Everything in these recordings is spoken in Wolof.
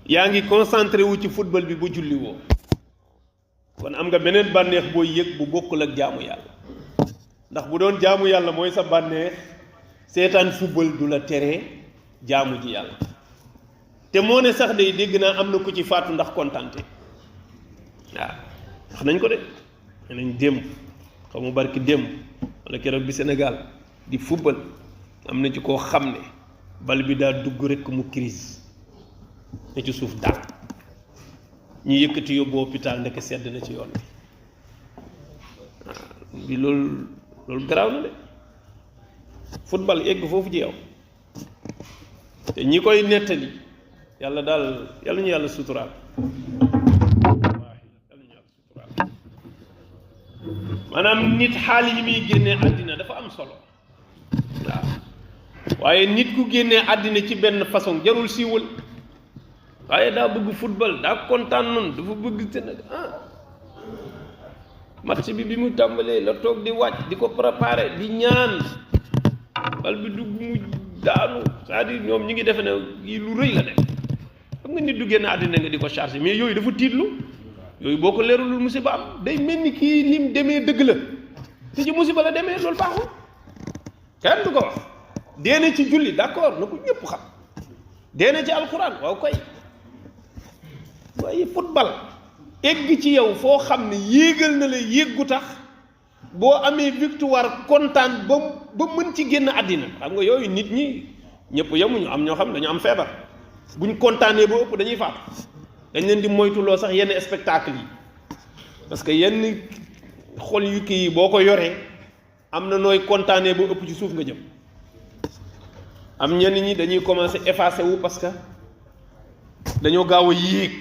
yaa ngi concentré wu ci football bi bu julli woo kon am nga beneen bànneex booy yëg bu bokkul ak jaamu yàlla ndax bu doon jaamu yàlla mooy sa bànneex seetaan football du la tere jaamu ji yàlla te moo ne sax day dégg naa am na ku ci faatu ndax kontante waaw wax nañ ko de nañ démb xaw ma barki démb wala keroog bi Sénégal di football am na ci koo xam ne bal bi daa dugg rekk mu crise ne ci suuf daal ñu yëkkati yóbbu hôpital ndeke sedd na ci yoon bi loolu garaaw na de football egg foofu ci yow te ñi koy nettali yàlla daal yàlla ñu yàlla suturaal maanaam nit xaal yi muy génnee àddina dafa am solo waaw waaye nit ku génnee àddina ci benn façon jarul siiwal waaye daa bëgg football daa kontaan noonu dafa bëgg Sénégal match bi mu tàmbalee la toog di wàcc di ko préparer di ñaan bal bi dugg mu daanu c'est-à-dire ñoom ñi ngi defe ne yi lu rëy la def xam nga nit du génn àddina nga di ko chargé mais yooyu dafa tiitlu yooyu boo ko leeralul musiba am day mel ni kii lim demee dëgg la te ci musiba la demee loolu baaxul kenn du ko wax deene ci julli d'accord na ko ñëpp xam deene ci alxuraan waaw koy waaye football egg ci yow foo xam ne yéegal na la yéggu tax boo amee victoire kontaan ba mën ci génn àddina xam nga yooyu nit ñi ñëpp yemuñu am ñoo xam dañu am feebar buñ kontaanee ba ëpp dañuy faatu dañ leen di moytuloo sax yenn spectacle yi parce que yenn xol yu kii yi boo ko yoree am na nooy kontaanee ba ëpp ci suuf nga jëm am ñenn ñi dañuy commencer effacer wu parce que dañoo gaaw a yéeg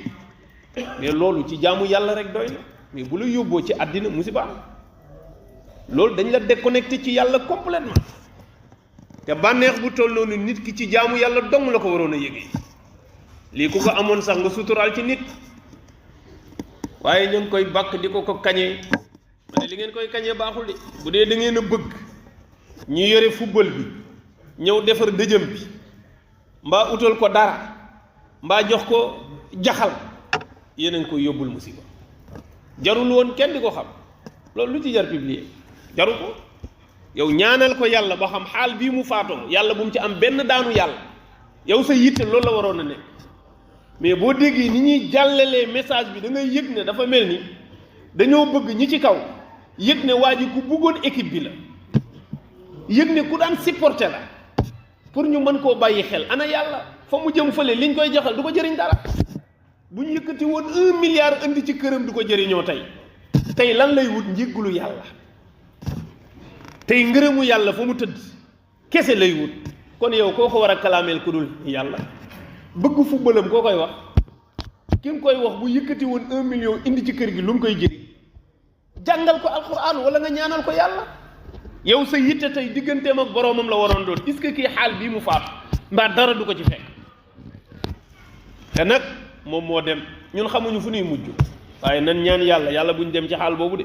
mais loolu ci jaamu yàlla rek doy na mais bu la yóbboo ci àddina musiba loolu dañ la déconnecté ci yàlla complètement te bànneex bu toll noonu nit ki ci jaamu yàlla dong la ko waroon a yëgee lii ku ko amoon sax nga suturaal ci nit waaye ñu ngi koy bàkk di ko kañee ma ne li ngeen koy kañee baaxul de bu dee da ngeen a bëgg ñu yore football bi ñëw defar dëjëm bi mbaa utal ko dara mbaa jox ko jaxal yéen a ngi koy yóbbul musiba jarul woon kenn di ko xam loolu lu ci jar publier jaru ko yow ñaanal ko yàlla ba xam xaal bii mu faatoo yàlla bu mu ci am benn daanu yàlla yow sa yitte loolu la waroon a nekk mais boo déggee ni ñuy jàllalee message bi da ngay yëg ne dafa mel ni dañoo bëgg ñi ci kaw yëg ne waa ji ku bëggoon équipe bi la yëg ne ku daan supporter la pour ñu mën koo bàyyi xel ana yàlla fa mu jëm fële liñ koy joxal du ko jëriñ dara bu ñu yëkkati woon 1 milliard indi ci këram du ko jëriñoo tey lan lay wut njéggulu yàlla tey ngërëmu yàlla fa mu tëdd kese lay wut kon yow koo ko war a kalaameel ku dul yàlla bëgg footballam koo koy wax ki nga koy wax bu yëkkati woon 1 million indi ci kër gi lu mu koy jëriñ jàngal ko alquran wala nga ñaanal ko yàlla yow sa yitte tey digganteem ak boroomam la waroon doon est-ce que kii xaal bii mu faatu mbaa dara du ko ci fekk te nag moom moo dem ñun xamuñu fu ñuy mujj waaye nan ñaan yàlla yàlla buñ dem ci xaal boobu de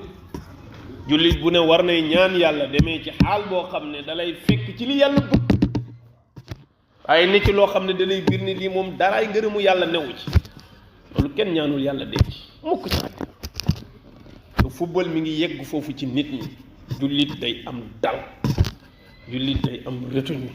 jullit bu ne war nay ñaan yàlla demee ci xaal boo xam ne dalay fekk ci li yàlla bëgg waaye nit ci loo xam ne dalay biir ni lii moom daraay ngërëmu yàlla newu ci loolu kenn ñaanul yàlla dee ci mukk ci te football mi ngi yegg foofu ci nit ñi jullit day am dal jullit day am retenue